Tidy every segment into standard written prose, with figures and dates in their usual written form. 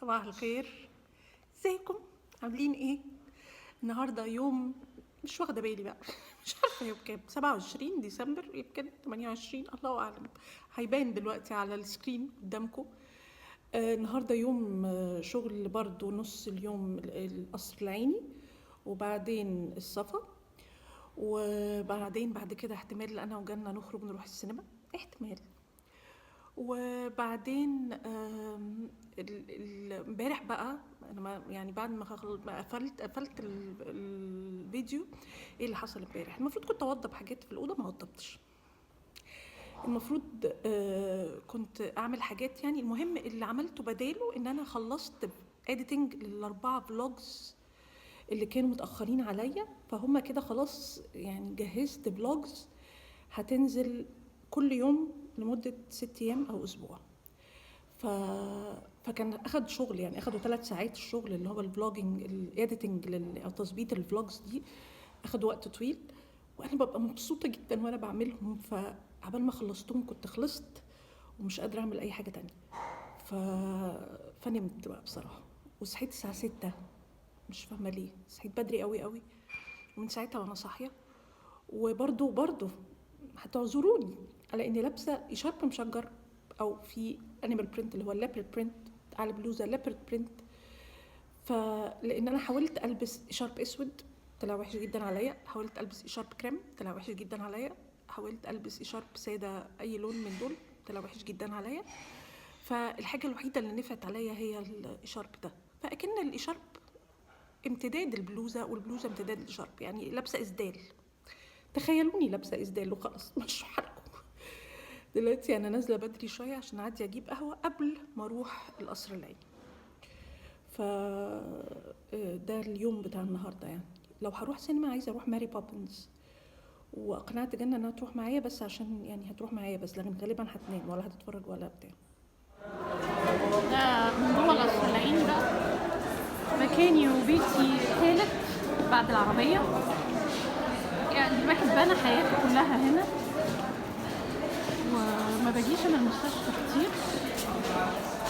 صباح الخير، ازيكم؟ عاملين ايه؟ النهارده يوم مش واخده بالي بقى، مش عارفه يوم كام، 27 ديسمبر يمكن 28، الله اعلم، هيبان دلوقتي على ال screen قدامكم. النهارده يوم شغل برضو، نص اليوم القصر العيني وبعدين الصفا، وبعدين بعد كده احتمال انا وجنة نخرج نروح السينما، احتمال. وبعدين امبارح بقى انا ما يعني بعد ما قفلت الفيديو، ايه اللي حصل امبارح؟ المفروض كنت اوضب حاجات في الاوضة، ما وضبتش. المفروض كنت اعمل حاجات يعني. المهم اللي عملته بداله ان انا خلصت editing للاربعه vlogs اللي كانوا متاخرين عليا، فهم كده خلاص يعني جهزت vlogs هتنزل كل يوم لمدة 6 ايام او اسبوع. فكان اخد شغل يعني، اخدوا 3 ساعات الشغل اللي هو ال vlogging، ال editing او تظبيط ال vlogs دي، اخدوا وقت طويل، وانا ببقى مبسوطة جدا وانا بعملهم. فعبال ما خلصتهم كنت خلصت ومش قادرة اعمل اي حاجة تانية. فنمت بقى بصراحة، وصحيت الساعة 6، مش فاهمه ليه صحيت بدري قوي قوي، ومن ساعتها وانا صاحية. وبرضو هتعذروني على اني لابسه شارب مشجر او في animal print اللي هو ال leopard print على بلوزة leopard print، فلان انا حاولت البس شارب اسود طلع وحش جدا عليا، حاولت البس شارب كريم طلع وحش جدا عليا، حاولت البس شارب ساده اي لون من دول طلع وحش جدا عليا. فالحاجه الوحيدة اللي نفعت عليا هي الشارب ده، فاكن الشارب امتداد البلوزة والبلوزه امتداد الشارب، يعني لابسه اسدال. تخيلوني لابسه اسدال وخلاص، مش حالكم. دلوقتي انا نازله بدري شوية عشان اعدي اجيب قهوة قبل ما اروح القصر العيني. ف ده اليوم بتاع النهارده يعني. لو هروح سينما عايزه اروح ماري بوبنز، واقنعت جنة انها تروح معايا، بس عشان يعني هتروح معايا بس، لكن غالبا هتنام ولا هتتفرج ولا بتاع. ده من جوه القصر العيني بقى، مكاني وبيتي الثالث بعد العربية. يعني الواحد بنى حياته كلها هنا، وما باجيش انا المستشفى كتير،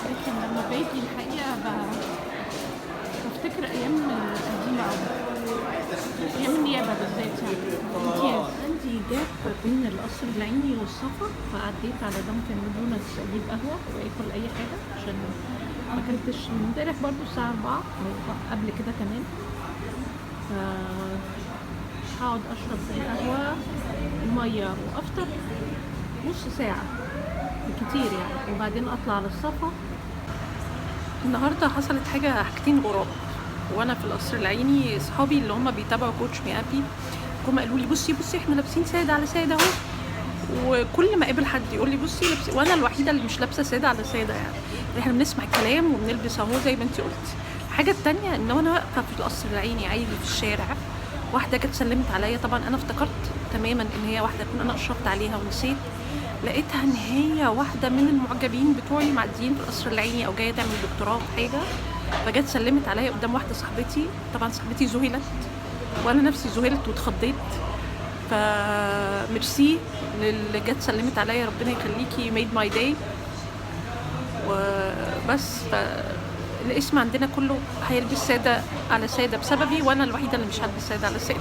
لكن لما باجي الحقيقة بفتكر ايام قديمة قوي، ايام النيابة بالذات يعني امتياز. عندي gap بين القصر العيني والصفا، فعديت على دانكن دونتس اجيب قهوة واكل اي حاجة عشان ما اكلتش من امبارح برضو الساعة 4 او قبل كده كمان. ف هقعد اشرب القهوة ومية وافطر نص ساعة بالكتير يعني، وبعدين اطلع على الصفا. النهارده حصلت حاجتين غراب وانا في القصر العيني. اصحابي اللي هم بيتابعوا كوتش ميابي هم قالوا لي بصي بصي احنا لابسين ساده على ساده اهو، وكل ما اقابل حد يقول لي بصي لابسين، وانا الوحيدة اللي مش لابسه ساده على ساده يعني. احنا بنسمع الكلام وبنلبس اهو زي ما انتي قلتي. الحاجة التانية ان انا واقفة في القصر العيني عادي في الشارع، واحدة جت سلمت عليا، طبعا انا افتكرت تماما ان هي واحدة كنت انا اشرفت عليها ونسيت، لقيتها ان هي واحدة من المعجبين بتوعي معديين في القصر العيني او جاية تعمل دكتوراه في حاجة، فجت سلمت عليا قدام واحدة صاحبتي. طبعا صاحبتي ذهلت وانا نفسي ذهلت واتخضيت، فميرسي للي جت سلمت عليا، ربنا يخليكي، made my day. وبس. الاسم عندنا كله هيلبس ساده على ساده بسببي، وانا الوحيدة اللي مش هلبس ساده على ساده.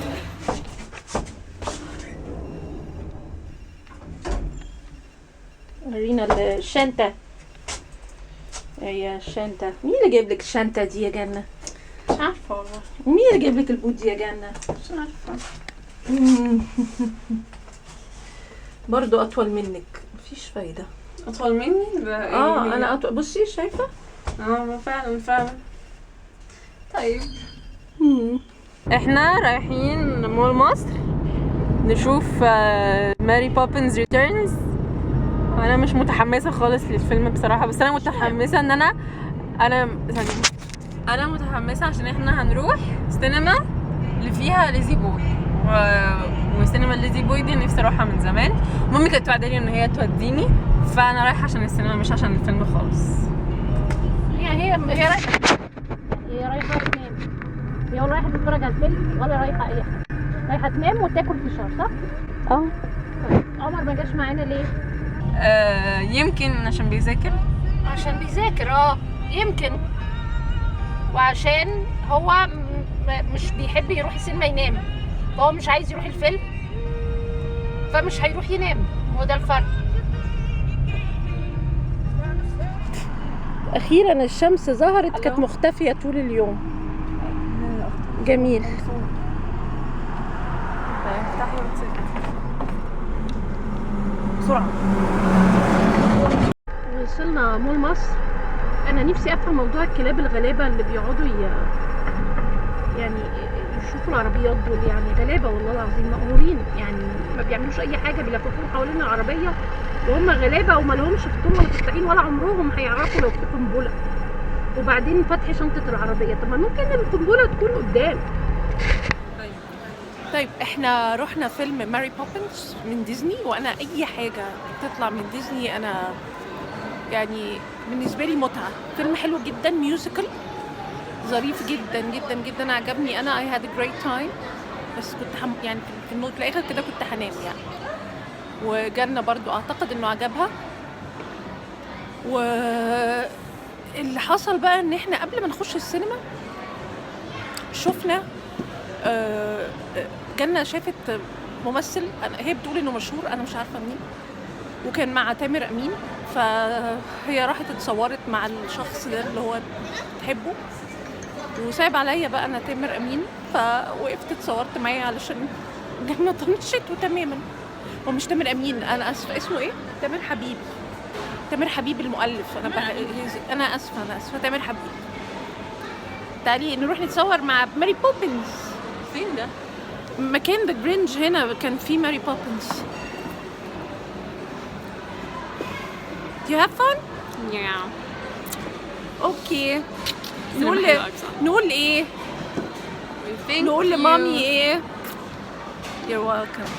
ورينا الشنطة. هي الشنطة، مين اللي جايب لك الشنطة دي يا جنة؟ مش عارفه والله. ومين اللي جايب لك البوت دي يا جنة؟ مش عارفه. برضو اطول منك، مفيش فايده. اطول مني؟ ده إيه؟ انا اطول، بصي شايفه؟ ما فعلا فعلا. طيب احنا رايحين مول مصر نشوف ماري بوبنز Returns. انا مش متحمسة خالص للفيلم بصراحة، بس انا متحمسة ان انا انا متحمسة عشان احنا هنروح سينما اللي فيها ليزي بوي، وسينما ليزي بوي دي نفسي اروحها من زمان. مامي كانت وعداني ان هي توديني، فانا رايحة عشان السينما مش عشان الفيلم خالص. هي رايحة، هي رايحة تنام، هي ولا رايحة تتفرج على الفيلم ولا رايحة اي حاجة، رايحة تنام وتاكل فشار صح؟ طيب عمر ما جاش معانا ليه؟ يمكن عشان بيذاكر. عشان بيذاكر. يمكن. وعشان هو مش بيحب يروح السينما ينام، فهو مش عايز يروح الفيلم فمش هيروح ينام. هو ده الفرق. اخيرا الشمس ظهرت، كانت مختفيه طول اليوم. جميل. بسرعة. وصلنا مول مصر. انا نفسي افهم موضوع الكلاب الغلابة اللي بيقعدوا يعني يشوفوا العربيات دول، يعني غلابة والله العظيم، مقهورين يعني، ما بيعملوش اي حاجة، بيلففوهم حوالين العربية وهم غلابة وما لهمش في الطول ولا في الطحين ولا عمرهم هيعرفوا لو في قنبلة. وبعدين فتح شنطه العربية، طب ما ممكن القنبلة تكون قدام. طيب احنا رحنا فيلم ماري بوبنز من ديزني، وانا اي حاجة تطلع من ديزني انا يعني بالنسبة لي متعه. فيلم حلو جدا، musical ظريف جدا جدا جدا، عجبني انا. I had a great time. بس كنت يعني في النص في الاخر كده كنت هنام يعني. وجنة برضو اعتقد انه عجبها. واللي حصل بقى ان احنا قبل ما نخش السينما شفنا جنة شافت ممثل، هي بتقول انه مشهور، انا مش عارفه مين، وكان مع تامر امين، فهي راحت اتصورت مع الشخص ده اللي هو بتحبه، وصعب عليا بقى انا تامر امين، فوقفت اتصورت معاه علشان جنة طنشته تماما. هو مش تامر امين، انا اسفه، اسمه ايه؟ تامر حبيب. تامر حبيب المؤلف. انا اسفه، انا اسفه، تامر حبيب. تعالي نروح نتصور مع ماري بوبنز. فين ده؟ مكان The Grange هنا كان في ماري بوبنز. Do you have fun? Yeah. okay. سينما نقول حلوة أوي بصراحة. نقول ايه؟ Thank نقول you. لمامي ايه؟ You're welcome.